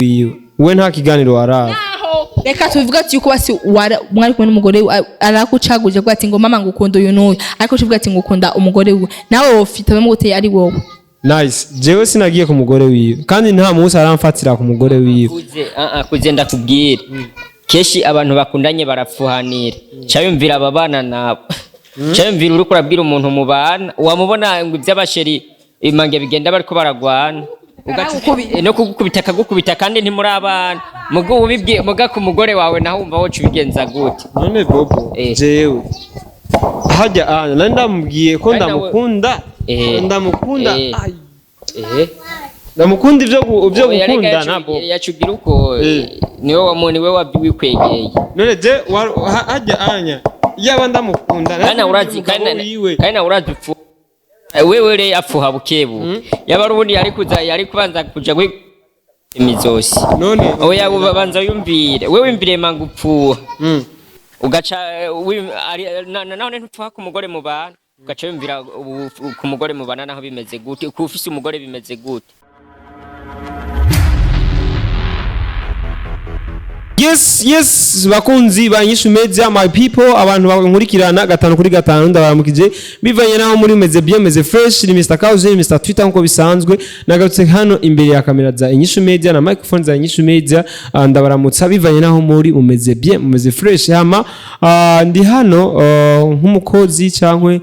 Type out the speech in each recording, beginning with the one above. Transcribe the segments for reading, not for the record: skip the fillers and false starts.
Wiwe we nta kiganiro waraba. Reka tuvuga ati yuko basi mwari kumwe n'umugore we, arakucaguje avuga ati ngo mama ngukunda uyu n'uyu, ariko uvuga ati ngukunda umugore wiwe, nawe wofita gute ari wowe? Nice, jewe sinagiye ku mugore wiwe kandi nta munsi aramfatira ku mugore wiwe. Kuze kuze ndakubwira, kenshi abantu bakundanye barapfuhanira. Cayumvira ababana nabo, cayumvira uriko urabwira umuntu mubana, wamubona ngo ivy'abasheri imange bigenda bariko baragwana. No kugukubita akagukubita kandi ntimuri abana. Muga ubibwiye muga ku mugore wawe naho wumva woca ubigenza gute? None Bobo, jewe hajya anya nari ndamubwiye ko Kandi nawe- ndamukunda, ndamukunda. Ai, ndamukunda ivyo ivyo Oya, reka gukundana Bobo. Yacugira uko niwe wamu niwe wabikwegeye. None je hajya anya yaba ndamukunda nari Kana urazi umugabo kana wiwe. Kana urazi upfu wewe re apfuha bukebu yaba ari ubundi yari kuza yari kubanza kuja gwi imizosi. None Oya, ubanza yumvire wewe, wimvire manga upfuha ugaca none ntupfuha ku mugore mubana, ugaca wumvira ku mugore mubana naho bimeze gute, ku ufise umugore bimeze gute? Yes, bakunzi ba Nyishu Media, my people, abantu bankurikirana gatanu kuri gatanu, ndabaramukije bivanye naho muri meze bien, meze fresh. Ni Mr Kauze, Mr Twitter nkuko bisanzwe. Nagarutse hano imbere ya kamera za Inyishu Media na microphone za Inyishu Media. Ndabaramutsa bivanye naho muri mumeze bien, mumeze fresh. Hama ndi hano nk'umukozi cyangwa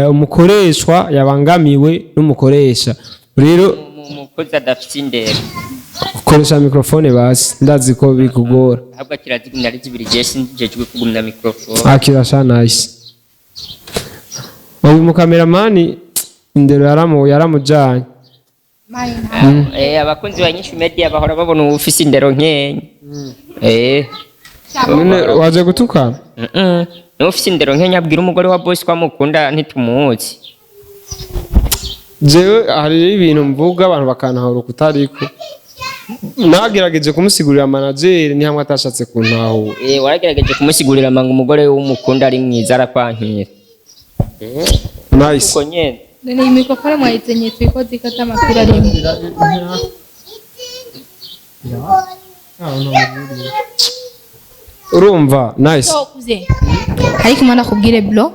umukoreshwa yabangamiwe n'umukoresha rero. Umukozi adafite indero. Koresha microphone basi, ndazi ko bikugora. Ahubwo kirazigumya ari zibiri, je sinjejwe kugumya microphone. Akira sha, nice. Uyu mukameramani indero yaramujanye. Abakunzi ba Nyinshi Media bahora babona uwufise indero nkenya. None waje gutukana? Niwe ufise indero nkenya abwira umugore wa boss ko amukunda ntitumuzi. Jewe hari ibintu mvuga abantu bakantahura kutariko. Nagerageje kumusigurira manager ni hamwe atashatse kuntahura. Waragerageje kumusigurira manga umugore w'umukunda ari mwiza arakwankira. Nice. Uko nyene. None iyi mikrofone mwayizenye turiko zikata amakuru arimo. Urumva nice. Kuze ariko imana akubwire bro,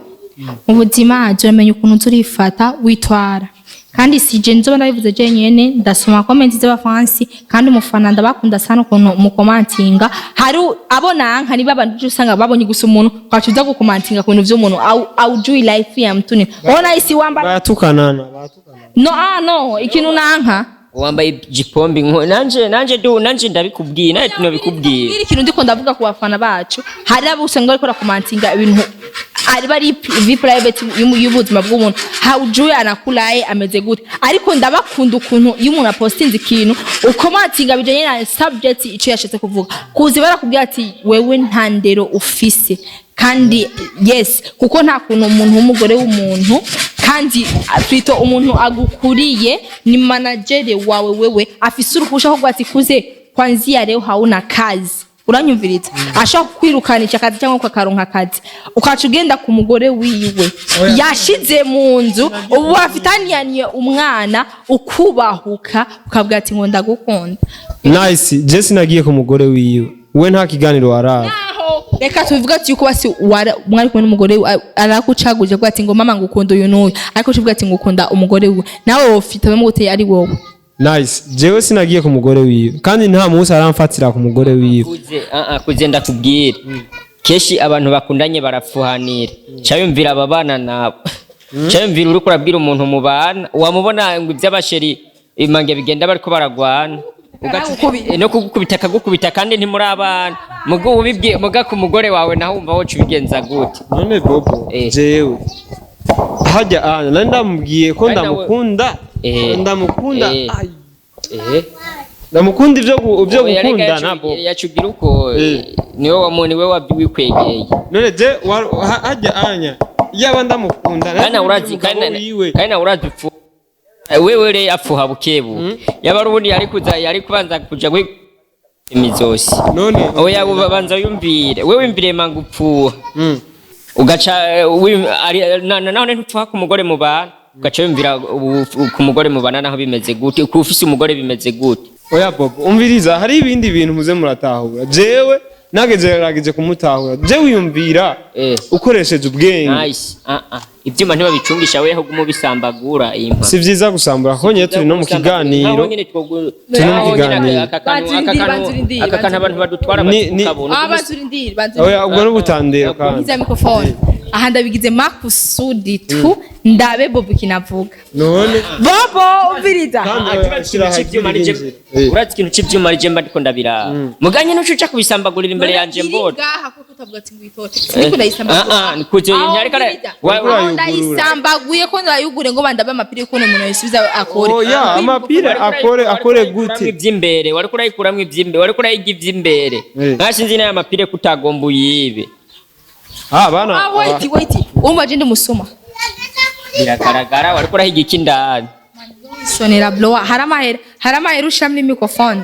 mu buzima turamenya ukuntu turifata witwara, kandi si je nzoba ndabivuze jenyene, ndasoma comments z'abafansi kandi umufana ndabakunda sana ukuntu mukomantinga. Hari abo nanka niba abantu usanga babonye gusa umuntu kwacu uza gukomantinga ku bintu vy'umuntu au aujui life ya mtuni ona isi wamba. Baratukanana, baratukana. No, no, ikintu nanka Wambaye igipombi nko nanje du nanje ndabikubwiye nawe tunabikubwiye. Mbwira ikintu ndiko ndavuga ku bafana bacu, hari abo usanga bariko barakomantinga ibintu ari bari vi private y'ubuzima bw'umuntu, haujuye anakulaye ameze gute. Ariko ndabakunda ukuntu iyo umuntu apostinze ikintu ukomantinga bijanye na subject ico yashatse kuvuga, kuzi barakubwira ati wewe nta ndero ufise. Kandi yes, kuko nta kuntu umuntu w'umugore w'umuntu kandi twito umuntu agukuriye ni managere wawe, wewe afise uruhusha rwo kuvuga ati kuze kwanzia leo hauna kazi. Uranyumviriza, ashaka kukwirukanisha akazi cyangwa ukakaronka akazi, ukaca ugenda ku mugore wiwe yashize mu nzu, ubu bafitaniye umwana, ukubahuka ukavuga ati ngo ndagukunda. Nice, je sinagiye ku mugore wiwe we nta kiganiro waraba. Reka tuvuga ati yuko basi mwari kumwe n'umugore we, arakucaguje avuga ati ngo mama ngukunda uyu n'uyu, ariko uvuga ati ngukunda umugore wiwe, nawe wofita gute ari wowe? Nice, jewe sinagiye ku mugore wiwe kandi nta munsi aramfatira ku mugore wiwe. Kuze kuze ndakubwira, kenshi abantu bakundanye barapfuhanira. Cayumvira ababana nabo, cayumvira uriko urabwira umuntu mubana, wamubona ngo ivy'abasheri imange bigenda bariko baragwana. No kugukubita akagukubita kandi ntimuri abana. Muga ubibwiye muga ku mugore wawe naho wumva woca ubigenza gute? None Bobo, jewe hajya anya nari ndamubwiye ko Kandi nawe- ndamukunda, ndamukunda. Ai, ndamukunda ivyo ivyo Oya, reka gukundana Bobo. Yacugira uko niwe wamu niwe wabikwegeye. None je hajya anya yaba ndamukunda nari Kana urazi umugabo kana wiwe. Kana urazi upfu wewe re apfuha bukebu yaba ari ubundi yari kuza yari kubanza kuja gwi imizosi. None Oya, ubanza yumvire wewe, wimvire manga upfuha ugaca none ntupfuha ku mugore mubana, ugaca wumvira ku mugore mubana naho bimeze gute, ku ufise umugore bimeze gute? Oya Bobo, umviriza, hari ibindi bintu muze muratahura. Jewe nagerageje kumutahura. Je wiyumvira ukoresheje ubwenge. Nice. Ah ah, ivyuma ntibabicungisha, weho guma ubisambagura impa. Si vyiza gusambura, kuko nyine turi no mu kiganiro. Turi no mu kiganiro. Banzurindire, Aka kantu abantu badutwara bakabona. Ah, banzurindire, Oya, banzurindire. ubwo n'ubutandero kandi. Ngiza microphone aha, ndabigize makusudi tu ndabe Bobo kinavuga. None Bobo, umviriza. Kandi Ah, oya, shira ikintu cy'ivyuma hakiri nije injira. Urazi ikintu cy'ivyuma rije mba ndiko ndabiraba muganye nuco uca kubisambagurira imbere yanje mbona. Ngaha kuko utavuga ati ngo uyitore, siniko ndayisambagura. Ah, ah, nikuze Aho ariko umviriza. Urayugurura. Aho ndayisambaguye ko ndayugure ngo bandabe amapira ukuntu umuntu yisubiza akore. Oya, amapira akore gute? Ivy'imbere wariko urayikuramwo, ivy'imbere wariko urayiga ivy'imbere. Nkasinzi n'aya mapire kutagomba uyibe. Ah, bana. Ah, wait, wait, umva, je ndi musoma. Biragaragara wariko urahiga iki indani. Sonera blower, hari amahera, hari amahera ushiramwo microphone,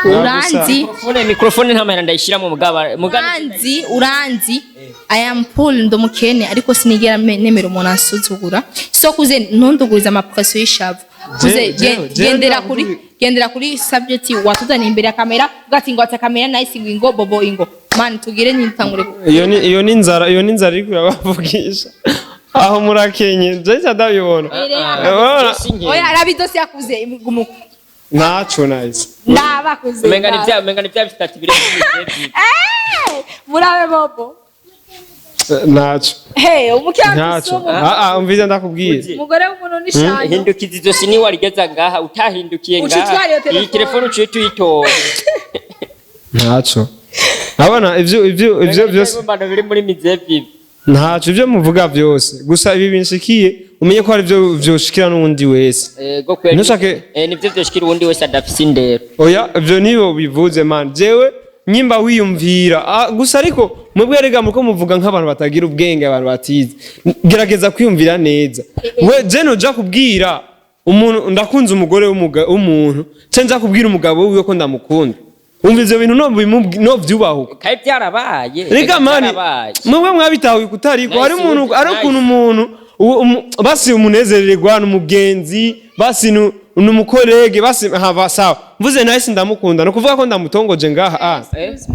uranzi. Microphone nta mahera ndayishiramo, mugaba mugaba. Uranzi, uranzi, I am poor, ndi umukene, ariko sinigera nemera umuntu ansuzugura. So kuze ntundugurize amapression y'ishavu kuze. Gendera kuri, gendera kuri subject watuzaniye imbere ya kamera, ugati ngo ata kamera nice, ngo ingo Bobo, ingo man, tugire nitangure. Iyo ni inzara, iyo ni inzara iriko irabavugisha. Aho murakenye, je ndabibona. Urabona? Oya, arabidosi yakuze gumuko. Ntaco nice. Ndabakuze. Umenga ni vya bitatu biri. Eh, murabe Bobo. Ntaco. Hey, umukira. Ntaco. Ah ah, umviza ndakubwiye. Umugore w'umuntu ni shanyo. Hindukiza izosi, ni warigeza ngaha utahindukiye Uca ngaha. utwara iyo Iyi telefone. telefone uciye tuyitora. Ntaco. Abana, ivyo byose Ibibumbano biri muri mizevivi. Ntaco ivyo muvuga byose. Gusa ibi binshikiye, umenye ko hari ivyo vyoshikira n'uwundi wese. Ego kweli. Ntushake- Nivyo vyoshikira uwundi wese adafise indero. Oya, ivyo nibo bivuze man. Jewe nyimba wiyumvira, gusa ariko mwebwe rega muriko muvuga nk'abantu batagira ubwenge, abantu batize. Gerageza kwiyumvira neza. We je noja kubwira umuntu ndakunze umugore w'umuntu, ce nja kubwira umugabo wiwe ko ndamukunda? Umva, ivyo bintu no vyubahuka. Kandi byarabaye. Rega mani, byarabaye. mwebwe mwabitahuye kutariko hari Nice, umuntu, ari nice. ukuntu umuntu basi umunezererwa n'umugenzi, basi n'umukolege, basi hava sawa. Mvuze nice ndamukunda, no kuvuga ko ndamutongoje ngaha, ah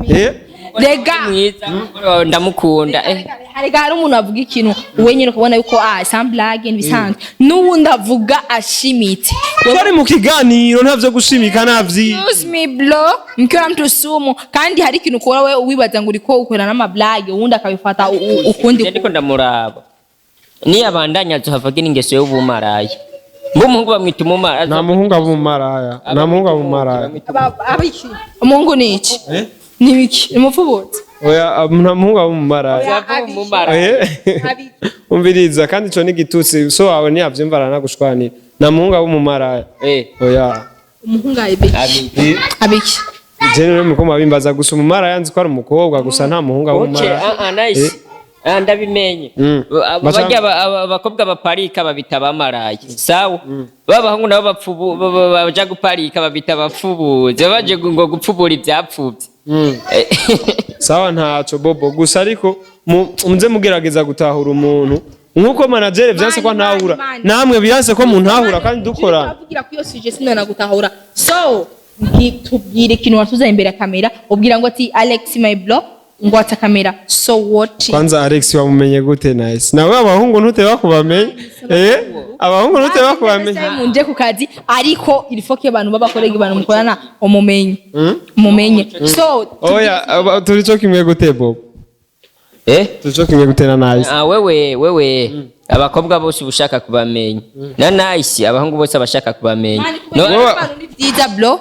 eh. Rega. Mwiza, umugore wawe ndamukunda. Harega hari umuntu avuga ikintu wenyine ukabona yuko ah, sans blague, ntibisanzwe, n'uwundi avuga ashimitse. Twari mu kiganiro, ntavyo gushimika, ntavyi. Excuse me bro, mkiwa mtu sumu, kandi hari ikintu ukora we wibaza ngo uriko ukora n'amablague, uwundi akabifata ukundi. Nje ndiko ndamuraba, niyabandanya azohava agira ingeso y'ubumaraya. Mbe umuhungu bamwita umumaraya? Nta muhungu aba umumaraya, nta muhungu aba umumaraya. Abiki umuhungu ni iki? Eh? Ni iki? Ni umupfubutsi? Oya, nta muhungu aba umumaraya. Azava umumaraya. Eh? Abiki. Umviriza, kandi ico ni igitutsi, so wawe ntiyavyumva aranagushwanira. Nta muhungu aba umumaraya. Oya. Umuhungu abiki? Abiki. Abiki. Je rero muko mabimbaza gusa, umumaraya nzi ko ari umukobwa gusa, nta muhungu aba Okay, umumaraya. ah ah, nice. Ah, ndabimenye. Barya abakobwa baparika babita abamaraya, sawa? B'abahungu nabo bapfubu baja guparika babita abapfubuzi, baba baje ngo gupfubura ivyapfuvye. Sawa, ntaco Bobo, gusa ariko muze mugerageza gutahura umuntu nkuko manager vyanse ko Mani, ntahura. mani, mani. Namwe biranse ko muntahura kandi dukorana. Avugira ku iyo sujet sinona gutahura. So tubwire ikintu watuza imbere ya kamera, ubwira ngo ati Alex my bro, ngo ata kamera, so what? Kwanza Alex wamumenye gute? Nice, nawe abahungu ntuteba kubamenya, eh, abahungu ntuteba kubamenya. Munje ku kazi, ariko il faut que abantu b'abakorega, abantu mukorana, umumenye, umumenye. So Oya, turi co kimwe gute Bobo? Eh? Turi co kimwe gute na Nice? Ah, wewe abakobwa bose uba ushaka kubamenya, na Nice abahungu bose abashaka kubamenya. Mani, kumenya Wowe- abantu ni vyiza bro.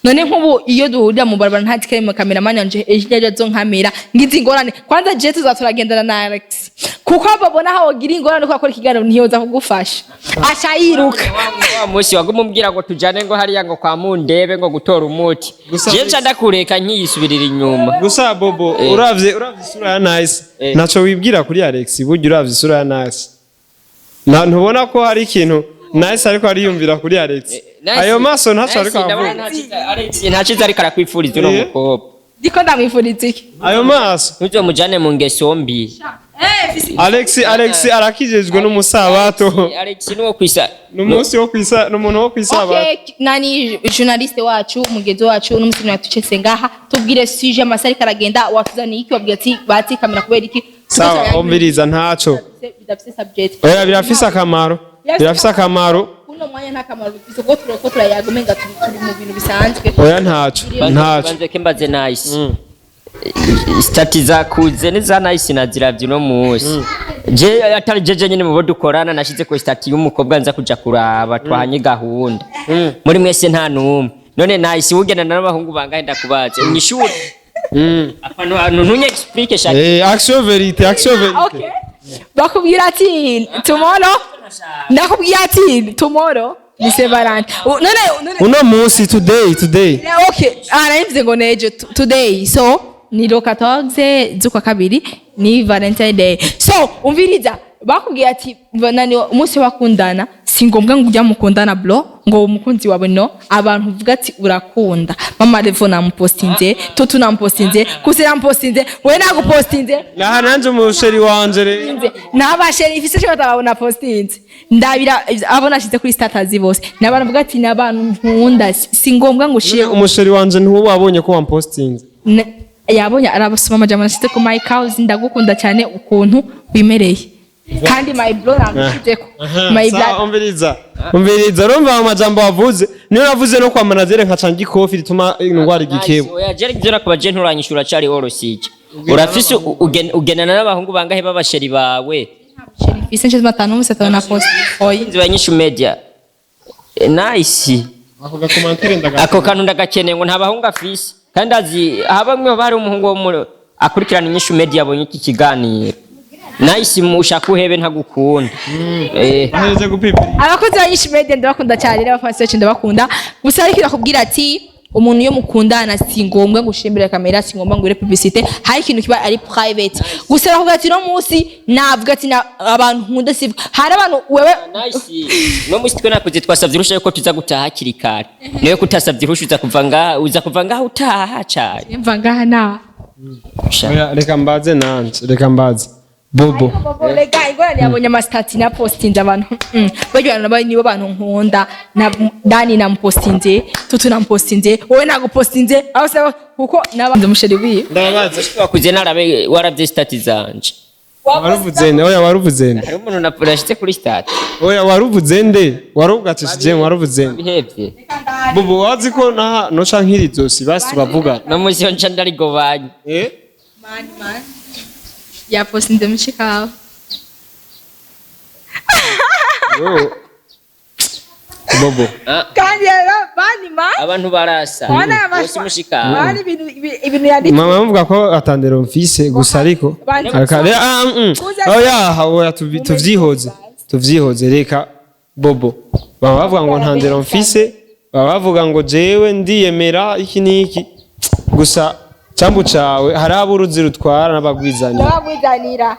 None nk'ubu iyo duhurira mu barabara nta tikari mu kameramani yanje, ejo ejo zo nkamera ngize ingorane, kwanza je tuza turagendana na Alex, kuko babona aho wogira ingorane ko akora ikiganiro ntiyoza kugufasha, aca yiruka. Wa munsi waguma umbwira ngo tujane ngo hariya ngo kwa Mundebe ngo gutora umuti, Gusa- je nca ndakureka nkiyisubirira inyuma. Gusa Bobo, uravye isura ya Nice, ntaco wibwira kuri Alex? Burya uravye isura ya Nice, na ntubona ko hari ikintu Nice ariko ariyumvira kuri Alex? Nice- Ayo maso ntaco Nice, ariko ndabona avuga. Alex nta ciza ariko arakwifuriza uno mukobwa. Ndiko ndamwifuriza iki? Ayo maso. Ntuzomujane mu ngeso mbi. Alex, Alex arakijejwe n'umusabato. Alex nuwo kwisa. N'umunsi wo kwisa, n'umuntu wo kwisabato. Okay, nani, journaliste wacu, umugenzi wacu, n'umusore watucese ngaha, tubwire sujet, amasaha ariko aragenda, watuzaniye iki? Wabwira ati batsi kamera kubera iki? Sawa, umviriza, ntaco. Bidafise subject. Oya, birafise akamaro, birafise akamaro. Kuno mwanya nta kamaro bifise, kuko turiko turayaga umenga turi mu bintu bisanzwe. Oya, ntaco, ntaco. Banze ke mbaze Nice. Statut zakuze n'iza Nice naziravye uno munsi. Je atari jeje nyene mu bo dukorana nashize ko statut y'umukobwa nza kuja kuraba twahanye gahunda. Muri mwese nta numwe. None Nice, ugendana n'abahungu bangahe? Ndakubaze. Unyishure. Apana, ntunye explique shaka. Action vérité, action vérité. Okay, bakubwira ati tomorrow, ndakubwira ati tomorrow ni Saint Valentin. None Uno munsi, today, today. Okay, ah, narivuze ngo nejo, today, so ni le 14 z'ukwa kabiri, ni Valentine Day. So umviriza, bakubwiye ati nani, umunsi wakundana si ngombwa ngo ujya mukundana bro, ngo umukunzi wawe, no abantu uvuga ati urakunda. Mama Revo namupostinze, Tutu namupostinze, Kusi namupostinze, we nagupostinze. Aha nanje umuchéri wanje rero. Nabasheri ifise cyo batabona postinze, ndabira abo nashize kuri status bose nabantu bavuga ati nabantu nkunda, si ngombwa ngo ushire. Umuchéri wanje ntiwabonye ko wampostinze? Yabonye, arabasoma amajambo nashize ko my house, ndagukunda cyane ukuntu wimereye, kandi my bro namushizeko my Sawa, blood. Umviriza, umviriza, urumva ayo majambo wavuze niyo navuze no kwa managere nkaca ikofi rituma indwara igikebo. Oya, jeri ivyo nakubaje nturanyishura, cari worosije. Urafise ugendana n'abahungu bangahe b'abachéri bawe? Ifise nshize matanu umunsi na post oyi. Inzu ya Nyishu Media. Nice. Ako gacommentaire ndaga. Ako kantu ndagakeneye, ngo nta bahungu afise. Kandi azi aha bamwe bari umuhungu wo muri akurikirana Inyishu Media abonye iki kiganiro. Nice, ushaka uhebe ntagukunda. Ahejeje gupipira. Abakozi ba Nyinshi Media ndabakunda cyane, n'abafansi bacu ndabakunda. Gusa ariko irakubwira ati umuntu iyo mukundana si ngombwa ngo ushimbire kamera, si ngombwa ngo ure publicité, hari ikintu kiba ari private. Gusa bakuvuga ati no munsi navuga ati abantu nkunda, si hari abantu wewe. Nice. No musi twe nakuze twasavye urusha yuko tuza gutaha hakiri kare. Niwe kutasavye urusha uza kuva ngaha, uza kuva ngaha utaha cyane. Mva ngaha na Oya, reka mbaze nanje, reka mbaze Bobo. Rega ingorane yabonye amastatut na postinze abantu, barya bantu nabo nibo bantu nkunda na Dani namupostinze, Tutu namupostinze, wowe nagupostinze, aho se kuko nabanze umuchéri wiwe. Ndababaze. Wakuze narabe waravye statut zanje. Waruvuze nde? Oya, waruvuze nde? Hari umuntu nashize kuri statut. Oya, waruvuze nde? Warugatishije, waruvuze nde? Bihevye. Bobo, wazi ko naha noca nkiri zosi basi tubavugana. No musi yo nca ndarigobanye. Mani mani yapostinze mushikawe. Yo. Bobo. Kandi rero bani mani Abantu barasa. Bana Bose mushika. bani ibintu ibintu yanditse. Mama bavuga ko atandero mfise gusa ariko ah. Oya, oya, tuvyihoze, tuvyihoze, reka Bobo. Baba bavuga ngo nta ndero mfise, baba bavuga ngo jewe ndiyemera iki n'iki, gusa cambu cawe hari abo uruzi rutwara n'abagwizanira. Ndabagwizanira.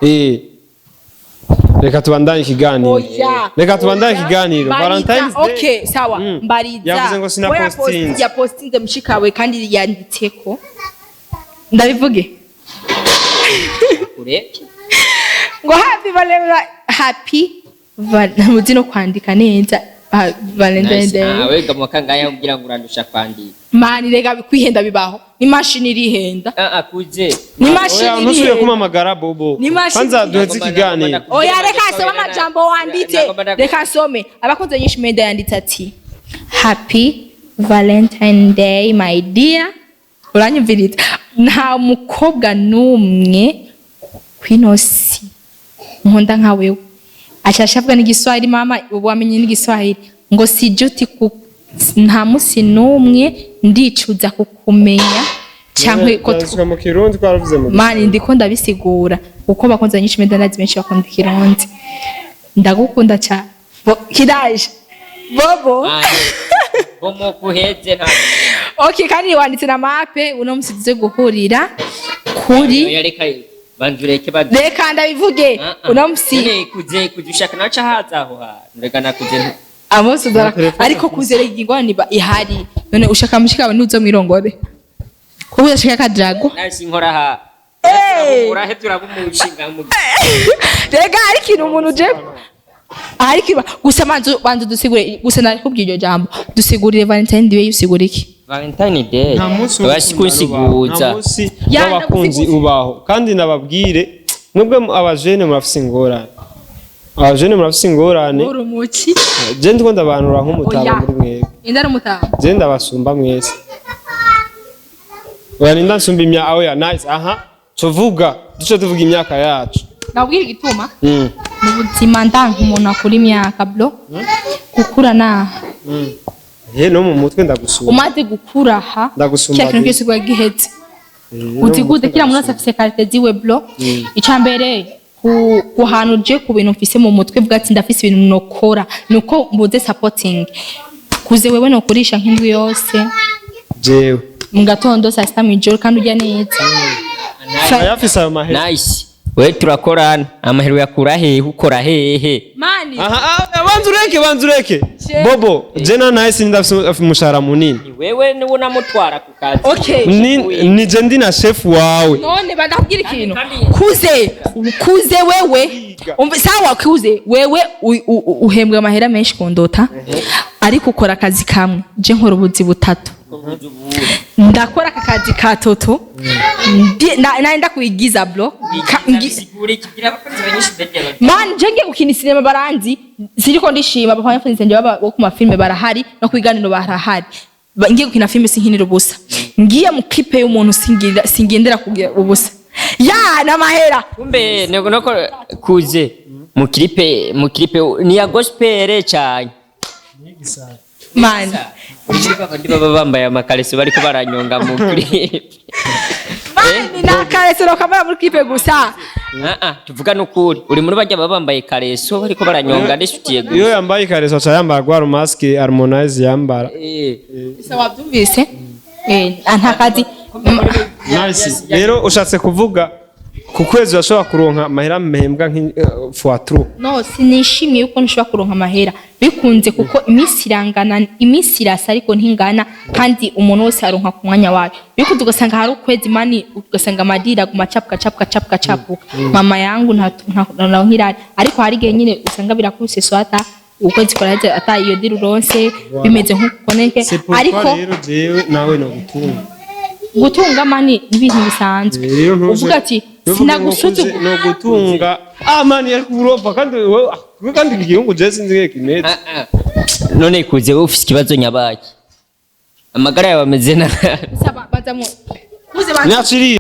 Reka tubandanye ikiganiro. Oya. Reka tubandanye ikiganiro. Mbariza, Valentine's Day. Okay, sawa. Mbariza. Yavuze ngo sinapostinze. We yapostinze mushikawe kandi yanditseko. Ndabivuge. Ureke. Ngo happy Valentine, happy muzi no kwandika neza, Valentine Day. Ah, wega mu kangaya kugira ngo urandusha kwandika. Mani rega kwihenda bibaho. Ni mashini irihenda. Ah, akuze. Ni Oya, mashini ntusubire irihenda. kumamagara Bobo. Ni mashini. Kwanza duheze ikiganiro. Oya, reka nsome amajambo wanditse. Reka nsome. Abakunze Nyinshi Media yanditse ati happy Valentine Day my dear. Uranyumviriza? Nta mukobwa n'umwe kwino si nkunda nka wewe. Ashasha avuga n'igiswahili, mama ubu wamenye n'igiswahili, ngo sijuti ku nta musi n'umwe ndicuza kukumenya cyangwa ko Byanditswe mu Kirundi, twaravuze mu mani ndiko ndabisigura kuko bakunze Nyinshi Media, ndazi benshi bakunda ikirundi. Ndagukunda cyane. Kiraje Bobo. Bomo kuheze nta. Okay, kandi wanditse na mape uno musi tuze guhurira kuri Oya, reka banzureke badu. Reka ndabivuge uno musi. None kuze kuze ushaka naca haza aho hantu. Reka nakuze. Amosi uzara ariko kuzere ingorane iba ihari. None ushaka mushikawe ntuzo mwirongore kuko udashaka kadrago. Nasi nkora ha. Uraheze urabumushinga mu Rega hari ikintu umuntu uje, hari ikintu gusa. Manzu dusigure gusa, nakubwiye iryo jambo, dusigurire Valentine Day usigura iki? Valentine Day. Nta munsi basi w'urukundo ubaho, kunsiguza. nta munsi Ya, w'abakunzi ndagusigura. ubaho. Kandi nababwire, mwebwe abajene murafise ingorane, abajene murafise ingorane. Urumuki. Je ndiko ndabanura nk'umutama Oya. muri mwebwe. Inda n'umutama. Je ndabasumba mwese. Oya, ninda nsumba imyaka? Oya, nice. Aha tuvuga, duce tuvuga imyaka yacu. Ndabwira igituma mu buzima ndanka umuntu akura imyaka, bro. Gukura naha. He, no mu mutwe ndagusumba. Umaze gukura aha, Ndagusumba kiriya kintu be. cyose kiba gihetse. No mu Uti gute? mutwe Kila muntu wese afise qualité ziwe, bro. Ica mbere, ku hantu je ku bintu mfise mu mutwe, vuga ati ndafise ibintu nokora, nuko mbuze supporting. Kuze wewe nokurisha nk'indwi yose. Jewe? Mu gatondo, saa sita, mw'ijoro, kandi urya neza. Ayafise ayo mahera. Nice, we turakorana, amahero yakura hehe? Ukora hehe? Mani. Aha, ah, banza ureke, banza ureke. Bobo, je na nice ndafise umushahara munini. Ni wewe niwe unamutwara ku kazi. Okay. Ni je ndi na chef wawe. None bandakubwira ikintu, kuze kuze wewe umve, sawa, kuze wewe uhembwa amahera menshi kundota, ariko ukora akazi kamwe. Je nkora ubuzi butatu. Ndakora aka kazi ka toto, naenda kuigiza, bro. Man, je ngiye gukina sinema baranzi, siriko ndishima. Abafana baba bo ku mafilme barahari, no kubiganiro barahari. Ngiye gukina filme sinkinira ubusa, ngiye mu clip y'umuntu singira singendera kugira ubusa ya n'amahera. Kumbe niko kuze mu clip ni ya gospel cyane. Man. Abandi baba bambaye amakareso bariko baranyonga mu clip. Man, nakareso kamara muri clip gusa. Ah ah, tuvuga nukuri, uri muri barya baba bambaye kareso bariko baranyonga n'isutiye Iyo gusa. yambaye ikareso aca yambara rwa rumaske Harmonize yambara. Ese wabyumvise? Nta kazi. Nice, rero ushatse kuvuga ku kwezi urashobora kuronka amahera mpembwa fois trois? No, sinishimiye yuko nshobora kuronka amahera bikunze, kuko iminsi irangana, iminsi irasa ariko ntingana, kandi umuntu wese aronka ku mwanya wayo. Bikunze ugasanga hari ukwezi, mani, ugasanga amadira aguma acapuka, acapuka, acapuka, acapuka. Mama yangu nta nkirari, ariko hari igihe nyine usanga birakubise swata ukwezi kuraheze ata iyo diri uronse, bimeze nk'uko C'est pourquoi ariko rero jewe nawe no gutunga. Gutunga, mani, ibintu bisanzwe. Rero Uvuga ati ntuvuge ngo sinagusuzugura. kuze no gutunga. Ah mani, ariko uropa kandi wewe, ah, kandi iki gihugu je sinzi ngeke kimeze. Ah, ah. None kuze wowe ufise ikibazo nyabaki, amagara yawe ameze nabi. Saba bazamu kuze bantu. Nyaciriye.